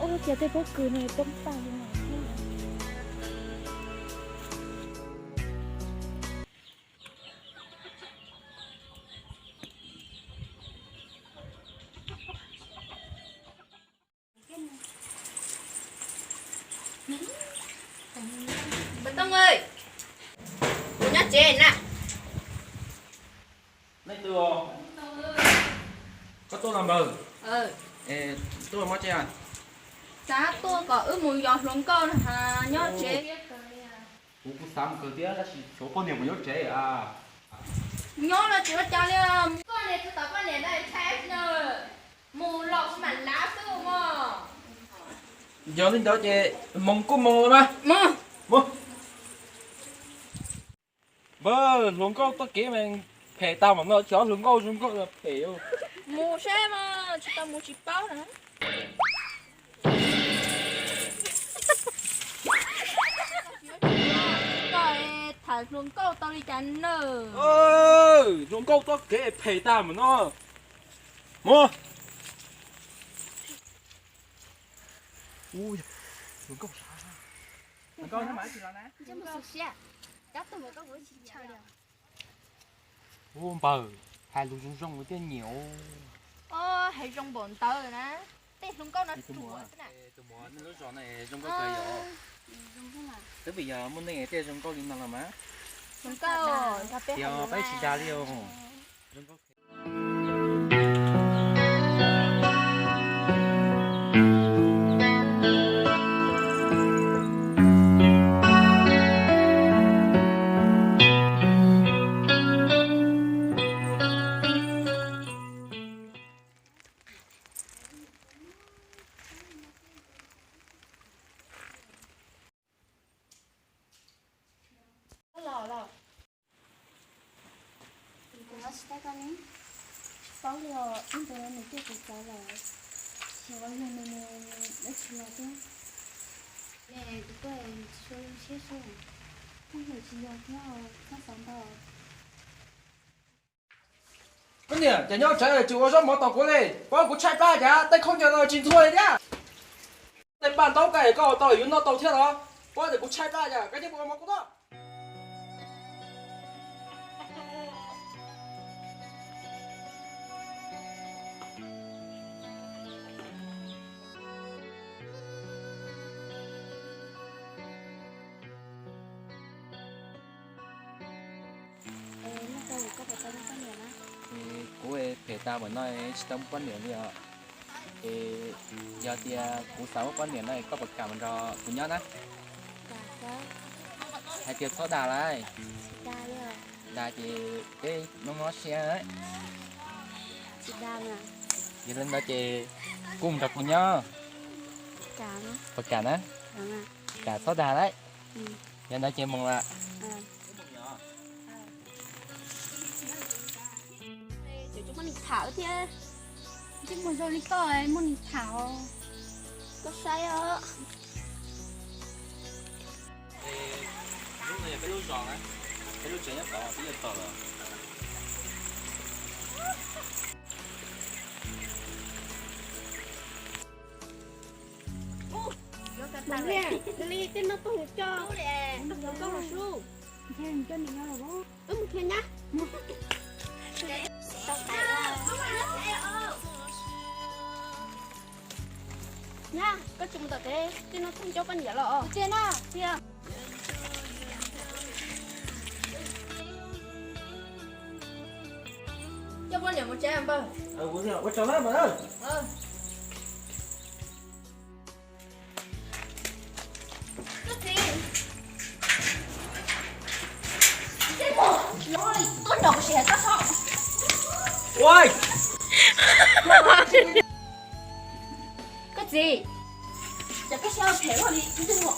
Ua cas tej pob kws no coob tag li no thiab. Npawg Tooj, kuv nyob tsev na. Leej twg? Koj tuaj los npawg? Tuaj muab tsev. Xav tuaj kom wb mus yos hluas nkauj no, nyob tsev. Kuv kuj xav mus kawg thiab tab sis tshuav poj niam mus nyob tsev a. Nyob los tsis ua cas li. Koj niam tsis tau poj niam ntawd ntshai na. Mus los kuv mam lav xwb mog. Yog li ntawd ces moog kuj moog los mas. Mus. Npawg, hluas nkauj txoj kev mas phem tag mam no, tsis ob hluas nkauj zoo nkauj los phem. Mus seb mas, tsis tau mus tsis paub na. Koj tham hluas nkauj tau li cas na? Hluas nkauj txoj kev phem tag mam no. Mus. Hluas nkauj sav. Hluas nkauj nyob mas tsis los na. Ua npawg, hais lus zoo zoo thiaj nyiam. Hais zoo npaum ntawd na, tej hluas nkauj no ruam xwb na. Tus muam nej lub zos no zoo nkauj kawg yom. Twb vim yog muaj nej thiaj zoo nkauj li no los mas. Zoo nkauj, yog peb tsis dag li os. Kuv nyob tsis tab koj ne, tsis paub li os, ib ntawd nws twb tsis txawv lawm, xyov yog nws mus dab tsi los thiab. Ne, kuv tuaj tsis tshua zoo siab xwb. Kuj yog tsis yog thiab, txhob xav ntau. Koj niam, cas nyob tsev tsis ua zaub mov tos kuv li, pab kuv tshaib plab cas tej khaub ncaws no tsis ntxhua li thiab. Tej paj ntaub koj koj tau yuav noj tau thiab los, pab tias kuv tshaib plab cas koj yeej ua mov kuv noj. Es nyob rau koj puas tau muaj poj niam na? Es kuv phem tag npaum no tsis tau muaj poj niam li os. Es yog tias kuv xav muaj poj niam no es koj puas kam mus nrog kuv nyob na? Hais tias txhob dag lauj. Dag ces peb mob mob siab. Yog li ntawd ces kuj mus nrog kuv nyob. Puas kam na? Kam txhob dag lauj. Yog ntawd ces mus lawm. Muaj neeg tham thiab, tsis muaj zoo li koj muaj neeg tham, koj saib os. Lub no yog peb lub zos na, peb lub tsev nyob tod, peb yuav tog lawm. Li tej no tuaj mus coj, mus nrog hluas nkauj los sub. Wb mus kiag nyab. Nyab, koj tsis mus tom tsev, tej no tuaj coj poj niam los os. Tiag na, tiag. Coj poj niam mus tsev npawg. Ua tsaug na npawg. Koj txiv, cas koj siab phem luaj li tus muam.